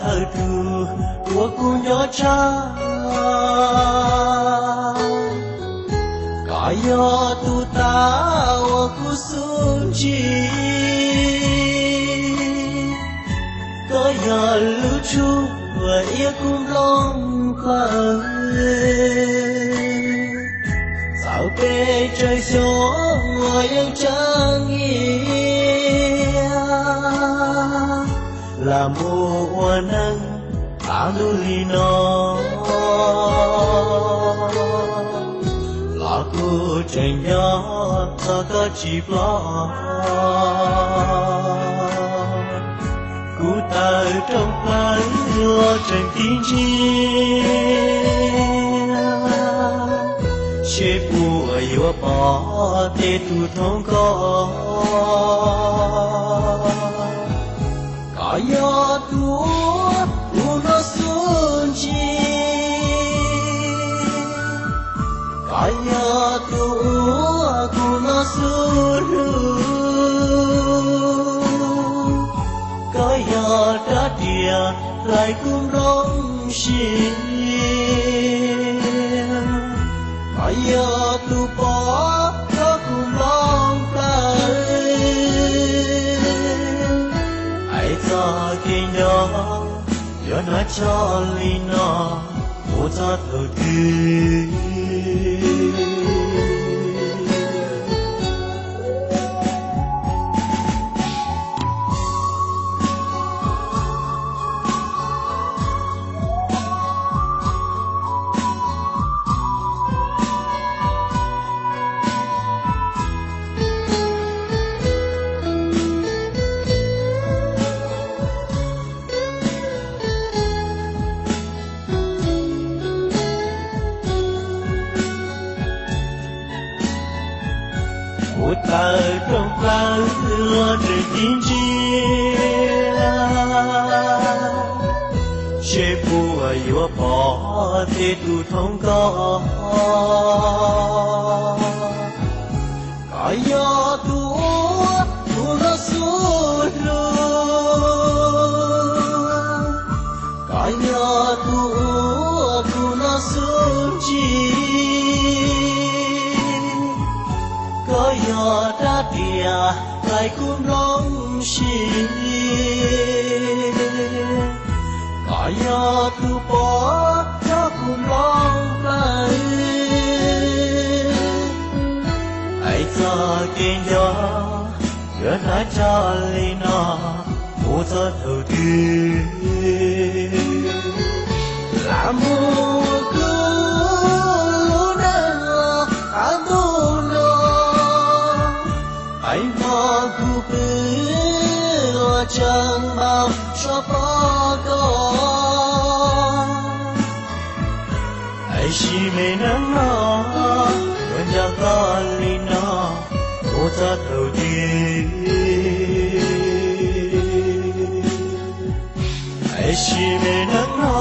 Thaum twg uas kuv nco tshaj, koj yog tus tag uas kuv xub ntsig. Koj yog lub tshuaj uas iab kuv nplooj plaws, txawm pes tsawg xyoo los yeej tseem nyiam. Lam mus ua neej tav ntuj li no, los kuv tseem nco txog koj tsis ploj. Kuv tawm rooj plaws los tseem tig ntsia, seb puas yuav pom tej tug thoob koj. Koj yog tus uas kuv hnov xub ntsig, koj yog tus uas kuv hnov xub hlub. Koj yog rab riam hlais kuv nplooj siab, koj yog tus pov rau kuv nplooj plaws. Hais txog kev nco, yuav hnav tso li no mus txog thaum twg? Kuv tawm rooj plaws los tseem tig ntsia, seb puas yuav pom tej tug thoob koj. Koj yog tus uas kuv hnov xub hlub, koj yog tus uas kuv hnov xub ntsig, koj yog rab riam hlais kuv nplooj siab, koj yog tus pov rau kuv nplooj plaws. Hais txog kev nco, yuav hnav tso li no mus txog thaum twg? Lam mus kuv lub neej tav ntuj no, hais hmo kuv pw los tseem npau suav pom koj. Tab sis me neej no, yuav nco koj li no mus txog thaum twg? Tab sis me neej no,